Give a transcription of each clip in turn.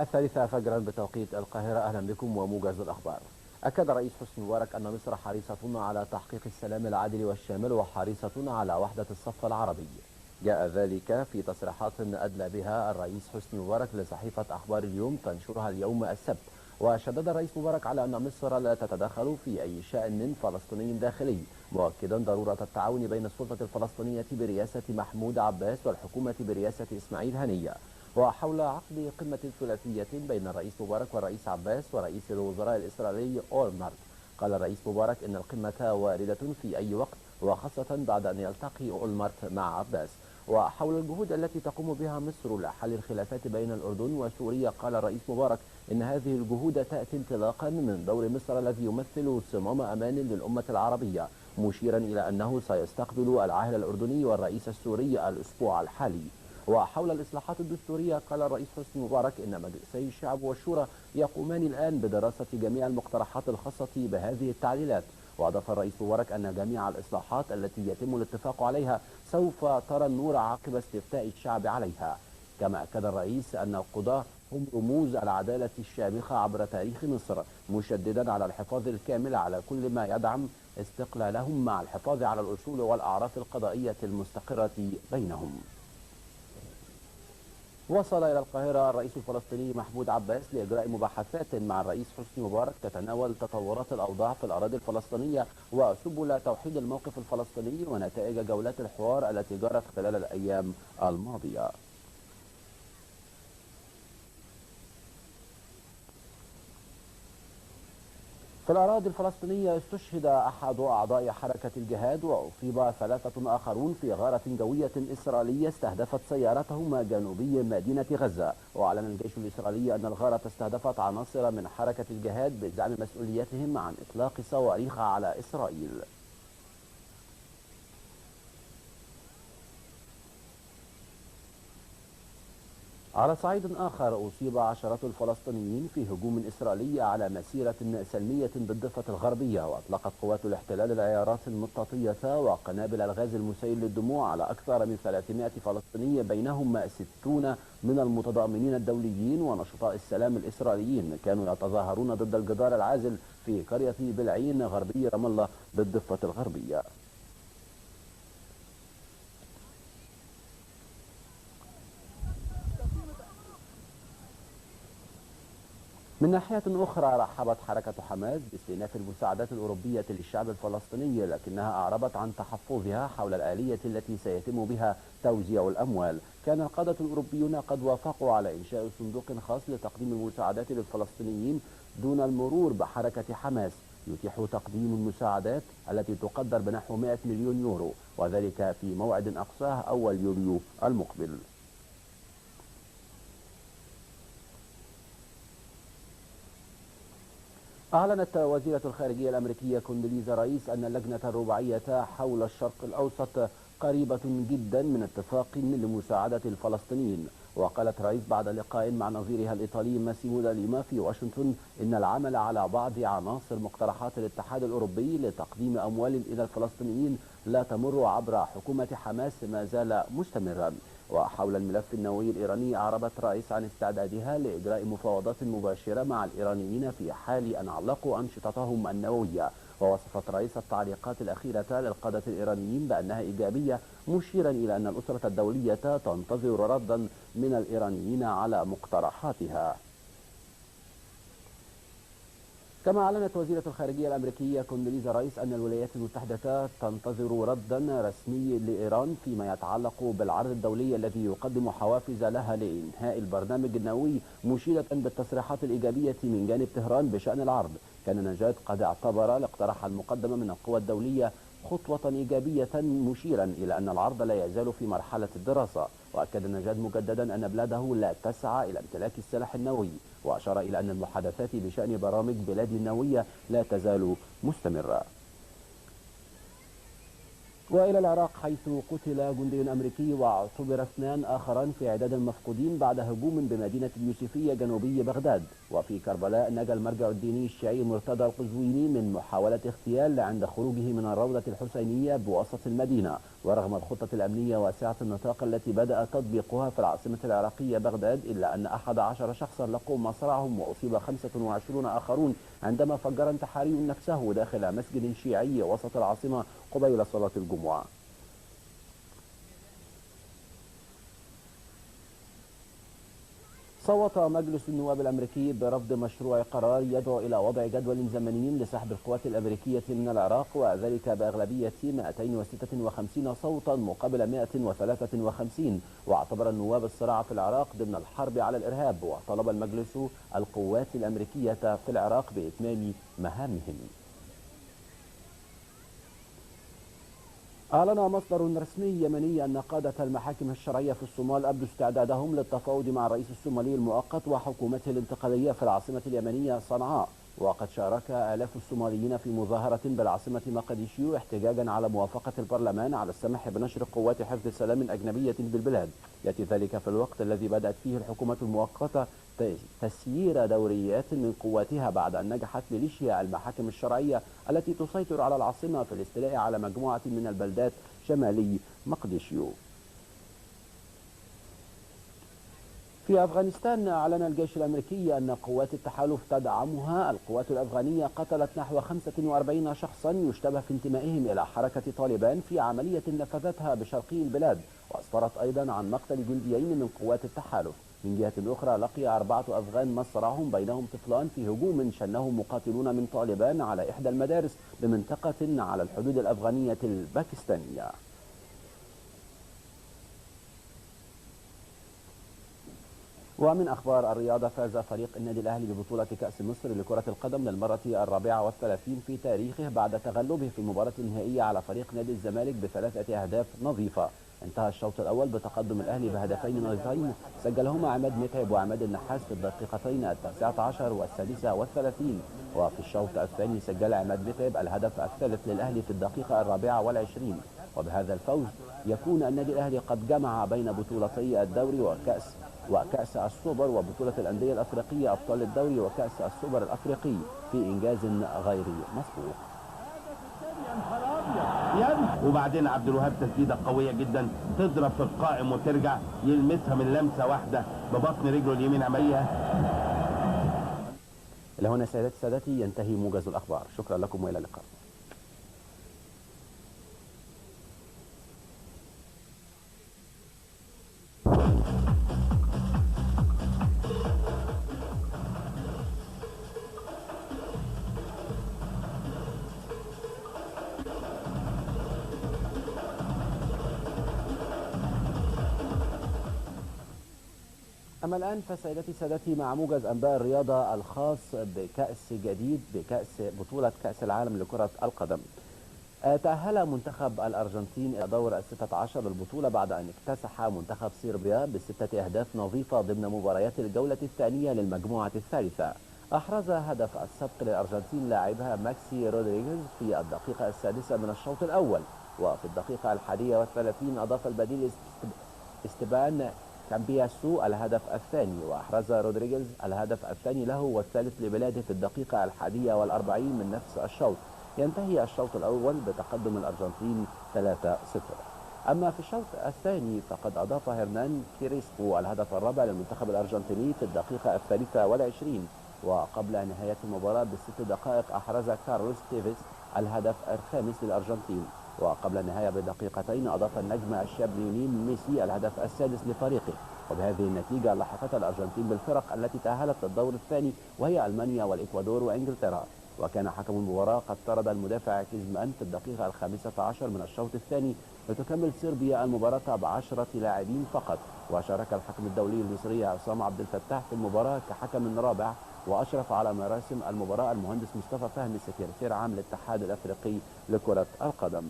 الثالثة فجرا بتوقيت القاهرة. أهلا بكم وموجز الأخبار. أكد الرئيس حسني مبارك أن مصر حريصة على تحقيق السلام العادل والشامل وحريصة على وحدة الصف العربي. جاء ذلك في تصريحات أدلى بها الرئيس حسني مبارك لصحيفة أخبار اليوم تنشرها اليوم السبت. وشدد الرئيس مبارك على أن مصر لا تتدخل في أي شأن فلسطيني داخلي، مؤكدا ضرورة التعاون بين السلطة الفلسطينية برئاسة محمود عباس والحكومة برئاسة إسماعيل هنية. وحول عقد قمة ثلاثية بين الرئيس مبارك والرئيس عباس ورئيس الوزراء الإسرائيلي أولمرت، قال الرئيس مبارك إن القمة واردة في أي وقت، وخاصة بعد أن يلتقي أولمرت مع عباس. وحول الجهود التي تقوم بها مصر لحل الخلافات بين الأردن وسوريا، قال الرئيس مبارك إن هذه الجهود تأتي انطلاقا من دور مصر الذي يمثل صمام أمان للأمة العربية، مشيرا إلى أنه سيستقبل العاهل الأردني والرئيس السوري الأسبوع الحالي. وحول الإصلاحات الدستورية، قال الرئيس حسني مبارك إن مجلسي الشعب والشورى يقومان الآن بدراسة جميع المقترحات الخاصة بهذه التعديلات. وأضاف الرئيس مبارك أن جميع الإصلاحات التي يتم الاتفاق عليها سوف ترى النور عقب استفتاء الشعب عليها. كما أكد الرئيس أن القضاة هم رموز العدالة الشامخة عبر تاريخ مصر، مشددا على الحفاظ الكامل على كل ما يدعم استقلالهم مع الحفاظ على الأصول والأعراف القضائية المستقرة بينهم. وصل إلى القاهرة الرئيس الفلسطيني محمود عباس لإجراء مباحثات مع الرئيس حسني مبارك تتناول تطورات الأوضاع في الأراضي الفلسطينية وسبل توحيد الموقف الفلسطيني ونتائج جولات الحوار التي جرت خلال الأيام الماضية. في الأراضي الفلسطينية استشهد أحد أعضاء حركة الجهاد وأصيب 3 آخرون في غارة جوية إسرائيلية استهدفت سيارتهما جنوبي مدينة غزة. وأعلن الجيش الإسرائيلي أن الغارة استهدفت عناصر من حركة الجهاد بزعم مسؤوليتهم عن إطلاق صواريخ على إسرائيل. على صعيد آخر، أصيب عشرات الفلسطينيين في هجوم إسرائيلي على مسيرة سلمية بالضفة الغربية، وأطلقت قوات الاحتلال العيارات المطاطية وقنابل الغاز المسيل للدموع على أكثر من 300 فلسطيني، بينهم 60 من المتضامنين الدوليين ونشطاء السلام الإسرائيليين كانوا يتظاهرون ضد الجدار العازل في قرية بلعين غربي رام الله بالضفة الغربية. من ناحية أخرى، رحبت حركة حماس باستئناف المساعدات الأوروبية للشعب الفلسطيني، لكنها أعربت عن تحفظها حول الآلية التي سيتم بها توزيع الأموال. كان القادة الأوروبيون قد وافقوا على إنشاء صندوق خاص لتقديم المساعدات للفلسطينيين دون المرور بحركة حماس، يتيح تقديم المساعدات التي تقدر بنحو 100 مليون يورو، وذلك في موعد أقصاه أول يوليو المقبل. أعلنت وزيرة الخارجية الأمريكية كوندوليزا رايس أن اللجنة الرباعية حول الشرق الأوسط قريبة جدا من اتفاق لمساعدة الفلسطينيين. وقالت رايس بعد لقاء مع نظيرها الإيطالي ماسيمو داليما في واشنطن إن العمل على بعض عناصر مقترحات الاتحاد الأوروبي لتقديم أموال إلى الفلسطينيين لا تمر عبر حكومة حماس ما زال مستمرا. وحول الملف النووي الإيراني، أعربت رايس عن استعدادها لإجراء مفاوضات مباشرة مع الإيرانيين في حال أن علقوا أنشطتهم النووية. ووصفت رايس التعليقات الأخيرة للقادة الإيرانيين بأنها إيجابية، مشيرا إلى أن الأسرة الدولية تنتظر ردا من الإيرانيين على مقترحاتها. كما أعلنت وزيرة الخارجية الأمريكية كوندوليزا رايس أن الولايات المتحدة تنتظر ردا رسمي لإيران فيما يتعلق بالعرض الدولي الذي يقدم حوافز لها لإنهاء البرنامج النووي، مشيرة بالتصريحات الإيجابية من جانب طهران بشأن العرض. كان نجاد قد اعتبر الاقتراح المقدم من القوى الدولية خطوة إيجابية، مشيرا إلى أن العرض لا يزال في مرحلة الدراسة. وأكد نجاد مجددا أن بلاده لا تسعى إلى امتلاك السلاح النووي، وأشار إلى أن المحادثات بشأن برامج بلاد النووية لا تزال مستمرة. وإلى العراق، حيث قتل جندي أمريكي واعتبر 2 آخران في عداد المفقودين بعد هجوم بمدينة اليوسفية جنوبي بغداد. وفي كربلاء، نجا المرجع الديني الشيعي مرتضى القزويني من محاولة اغتيال عند خروجه من الروضة الحسينية بوسط المدينة. ورغم الخطة الأمنية واسعة النطاق التي بدأ تطبيقها في العاصمة العراقية بغداد، إلا أن 11 شخصا لقوا مصرعهم وأصيب 25 آخرون عندما فجر انتحاري نفسه داخل مسجد شيعي وسط العاصمة قبيل صلاة الجمعة. صوت مجلس النواب الأمريكي برفض مشروع قرار يدعو إلى وضع جدول زمني لسحب القوات الأمريكية من العراق، وذلك بأغلبية 256 صوتا مقابل 153. واعتبر النواب الصراع في العراق ضمن الحرب على الإرهاب، وطلب المجلس القوات الأمريكية في العراق بإتمام مهامهم. أعلن مصدر رسمي يمني أن قادة المحاكم الشرعية في الصومال أبدوا استعدادهم للتفاوض مع الرئيس الصومالي المؤقت وحكومته الانتقالية في العاصمة اليمنية صنعاء. وقد شارك آلاف الصوماليين في مظاهرة بالعاصمة مقديشيو احتجاجا على موافقة البرلمان على السماح بنشر قوات حفظ سلام أجنبية بالبلاد. يأتي ذلك في الوقت الذي بدأت فيه الحكومة المؤقتة تسيير دوريات من قواتها بعد أن نجحت ميليشيا المحاكم الشرعية التي تسيطر على العاصمة في الاستيلاء على مجموعة من البلدات شمالي مقديشيو. في أفغانستان، أعلن الجيش الأمريكي أن قوات التحالف تدعمها القوات الأفغانية قتلت نحو 45 شخصا يشتبه في انتمائهم إلى حركة طالبان في عملية نفذتها بشرقي البلاد، وأسفرت أيضا عن مقتل جنديين من قوات التحالف. من جهة أخرى، لقي 4 أفغان مصرعهم بينهم طفلان في هجوم شنه مقاتلون من طالبان على إحدى المدارس بمنطقة على الحدود الأفغانية الباكستانية. ومن أخبار الرياضة، فاز فريق النادي الأهلي ببطولة كأس مصر لكرة القدم للمرة 34 في تاريخه بعد تغلبه في المباراة النهائية على فريق نادي الزمالك ب3 أهداف نظيفة. انتهى الشوط الأول بتقدم الأهلي بهدفين نظيفين سجلهما عماد متعب وعماد النحاس في الدقيقتين 19 و36. وفي الشوط الثاني سجل عماد متعب الهدف الثالث للأهلي في الدقيقة 24. وبهذا الفوز يكون النادي الأهلي قد جمع بين بطولتي الدوري وكأس السوبر وبطولة الأندية الأفريقية أبطال الدوري وكأس السوبر الأفريقي في إنجاز غير مسبوق. وبعدين عبد الوهاب تسديده قويه جدا تضرب في القائم وترجع يلمسها من لمسه واحده ببطن رجله اليمين عمليه. إلى هنا سادتي ينتهي موجز الأخبار. شكرا لكم وإلى اللقاء. أما الآن سادتي مع موجز أنباء الرياضة الخاص بكأس جديد بطولة كأس العالم لكرة القدم. تأهل منتخب الأرجنتين إلى دور 16 للبطولة بعد أن اكتسح منتخب صربيا ب6 أهداف نظيفة ضمن مباريات الجولة الثانية للمجموعة الثالثة. أحرز هدف السبق للأرجنتين لاعبها ماكسي رودريغيز في الدقيقة 6 من الشوط الأول، وفي الدقيقة 31 أضاف البديل استبان كامبياسو الهدف الثاني، وأحرز رودريغيز الهدف الثاني له والثالث لبلاده في الدقيقة 41 من نفس الشوط. ينتهي الشوط الأول بتقدم الأرجنتين 3-0. أما في الشوط الثاني فقد أضاف هرنان كريسبو الهدف الرابع للمنتخب الأرجنتيني في الدقيقة 23. وقبل نهاية المباراة ب6 دقائق أحرز كارلوس تيفيز الهدف الخامس للأرجنتين. وقبل النهاية بدقيقتين أضاف النجم الشاب ليونيل ميسي الهدف السادس لفريقه. وبهذه النتيجة لحقت الأرجنتين بالفرق التي تأهلت للدور الثاني، وهي ألمانيا والإكوادور وإنجلترا. وكان حكم المباراة قد طرد المدافع كيزمان في الدقيقة 15 من الشوط الثاني، لتكمل صربيا المباراة ب10 لاعبين فقط. وشارك الحكم الدولي المصري عصام عبد الفتاح في المباراة كحكم رابع، وأشرف على مراسم المباراة المهندس مصطفى فهمي سكرتير عام الاتحاد الأفريقي لكرة القدم.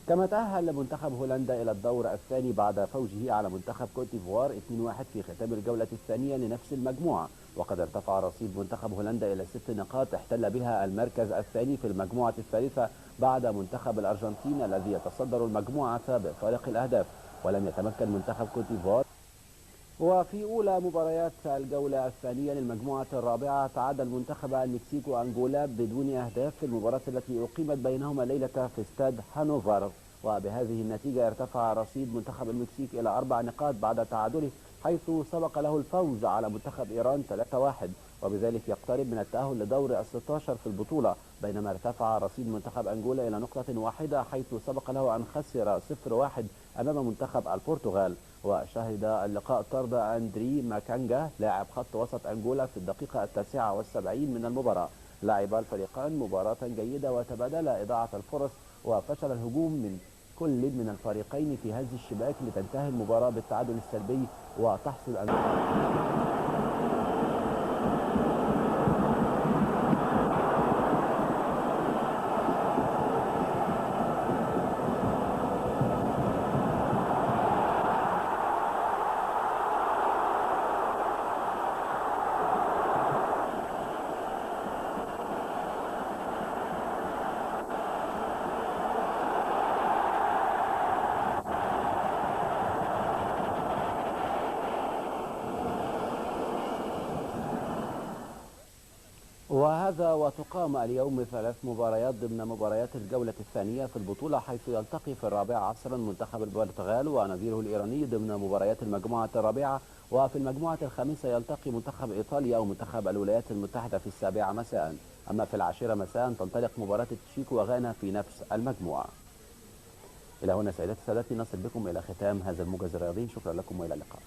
كما تأهل منتخب هولندا إلى الدور الثاني بعد فوزه على منتخب كوت ديفوار 2-1 في ختام الجولة الثانية لنفس المجموعة. وقد ارتفع رصيد منتخب هولندا إلى 6 نقاط احتل بها المركز الثاني في المجموعة الثالثة بعد منتخب الأرجنتين الذي يتصدر المجموعة بفارق الأهداف. ولم يتمكن منتخب كوت ديفوار. وفي أولى مباريات الجولة الثانية للمجموعة الرابعة تعادل منتخب المكسيك وأنجولا بدون أهداف في المباراة التي أقيمت بينهما الليلة في استاد هانوفر، وبهذه النتيجة ارتفع رصيد منتخب المكسيك إلى 4 نقاط بعد تعادله، حيث سبق له الفوز على منتخب إيران 3-1، وبذلك يقترب من التأهل لدور ال16 في البطولة، بينما ارتفع رصيد منتخب أنجولا إلى نقطة واحدة حيث سبق له أن خسر 0-1 أمام منتخب البرتغال. وشهد اللقاء طرد أندري ماكانجا لاعب خط وسط أنجولا في الدقيقة 79 من المباراة. لعب الفريقان مباراة جيدة وتبادل إضاعة الفرص، وفشل الهجوم من كل من الفريقين في هز الشباك لتنتهي المباراة بالتعادل السلبي وتحصل وهذا وتقام اليوم 3 مباريات ضمن مباريات الجولة الثانية في البطولة، حيث يلتقي في 4 منتخب البرتغال ونظيره الإيراني ضمن مباريات المجموعة الرابعة، وفي المجموعة الخامسة يلتقي منتخب إيطاليا ومنتخب الولايات المتحدة في 7 مساء. أما في 10 مساء تنطلق مباراة التشيك وغانا في نفس المجموعة. إلى هنا سيداتي سادتي نصل بكم إلى ختام هذا الموجز الرياضي، شكرا لكم وإلى اللقاء.